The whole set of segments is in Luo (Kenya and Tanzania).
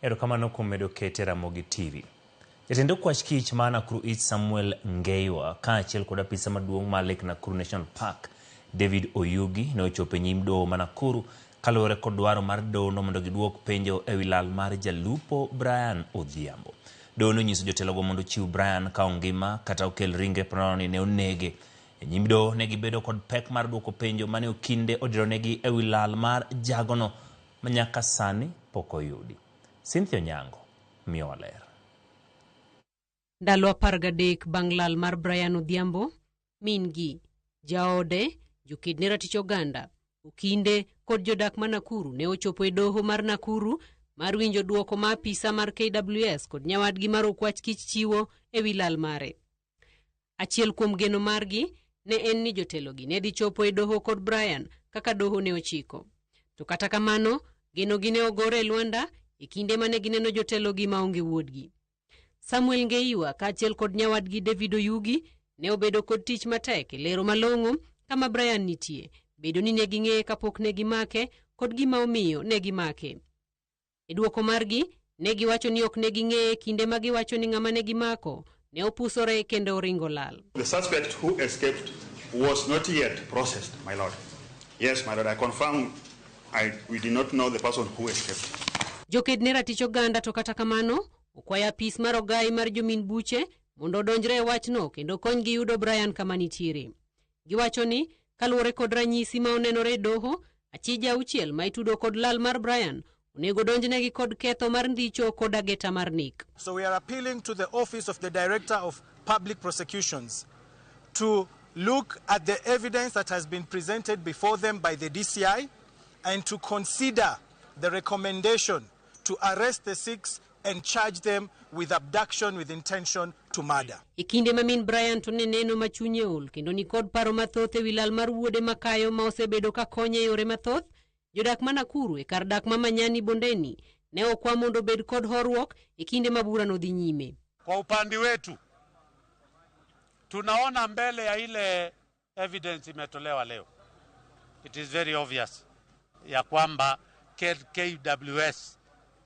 Erokamano kuom medo kete Ramogi TV. Jatend okwach kich ma Nakuru East Samuel Ngeiwa kaachiel kod apisa maduong' ma Lake Nakuru National Park David Oyugi ne ochopo e nyim doho ma Nakuru kaluwore kod dwaro mar dohono mondo giduok penjo ewi lal mar jalupo Brian Odhiambo. Doho nonyiso jotelogo mondo ochiw Brian ka ongima kata okel ringre ponono ni ne onege. E nyim doho ne gibedo kod pek mar duoko penjo mane okinde odironegi ewi lal mar jagono ma nyaka sani pok oyudi. Cynthia Onyango miyowa ler. Ndalo 13 bang' lal mar Brian Odhiambo, min-gi, jaode, joked ne ratich oganda, okinde kod jodak ma Nakuru ne ochopo e doho mar Nakuru mar winjo duoko ma apisa mar KWS kod nyawadgi mar okwach kich chiwo e wi lal mare. Achiel kuom geno margi ne en ni jotelogi ne dhi chopo e doho kod Brian kaka doho ne ochiko. To kata kamano, genogi ne ogore e lwanda e kinde mane gineno jotelogi maonge wuodgi. Samuel Ngeiwa kaachiel kod nyawadgi David Oyugi ne obedo kod tich matek e lero malong'o kama Brian nitie, bedo ni ne ging'eye kapok ne gimake kod gima omiyo ne gimake. E dwoko margi, ne giwacho ni ok ne ging'eye kinde ma giwacho ni ng'ama ne gimako ne opusore kendo oringo lal. The suspect who escaped was not yet processed, my lord. Yes, my lord, I confirm we did not know the person who escaped. Joked ne ratich oganda to kata kamano, okwayo apis mar ogai mar jomin buche mondo odonjre e wachno kendo konygi yudo Brian kama nitiere. Giwacho ni kaluwore kod ranyisi ma onenore e doho, achije auchiel ma itudo kod lal mar Brian onego donjnegi kod ketho mar ndicho kod ageta mar nek. So we are appealing to the Office of the Director of Public Prosecutions to look at the evidence that has been presented before them by the DCI and to consider the recommendation to arrest the six and charge them with abduction with intention to murder. E kinde ma min Brian to ne neno ma chunye ol kendo ni kod paro mathoth ewi lal mar wuode makayo ma osebedo ka konye e yore mathoth, jodak ma Nakuru e kar dak ma Manyani Bondeni ne okwa mondo obed kod horuok e kinde ma burano dhi nyime. Kwa upande wetu tunaona mbele ya ile evidence imetolewa leo, it is very obvious ya kwamba KWS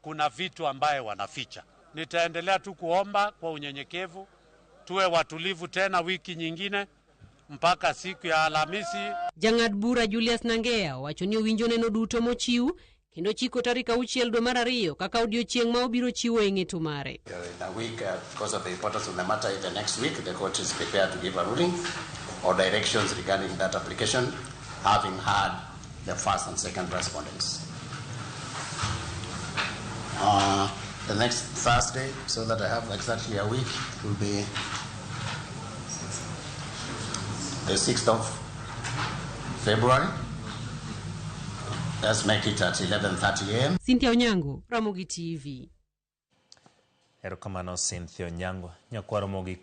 kuna vitu ambaye wanaficha. Nitaendelea tu kuomba kwa unyenyekevu, tuwe watulivu tena wiki nyingine mpaka siku ya Alhamisi. Jang'ad bura Julius Nangea owacho ni owinjo neno duto mochiw kendo chiko tarik 6 dwe mar 2 kaka odiochieng' ma obiro chiwo e ng'eto mare. In a week, because of the importance of the matter, even next week, the court is prepared to give a ruling or directions regarding that application, having had the first and second respondents. The next Thursday, so that I have exactly a week, will be the 6th of February. Let's make it at 11:30 a.m. Cynthia Onyango, Ramogi TV. Erokamano Cynthia Onyango. Nyakwaro Mogi.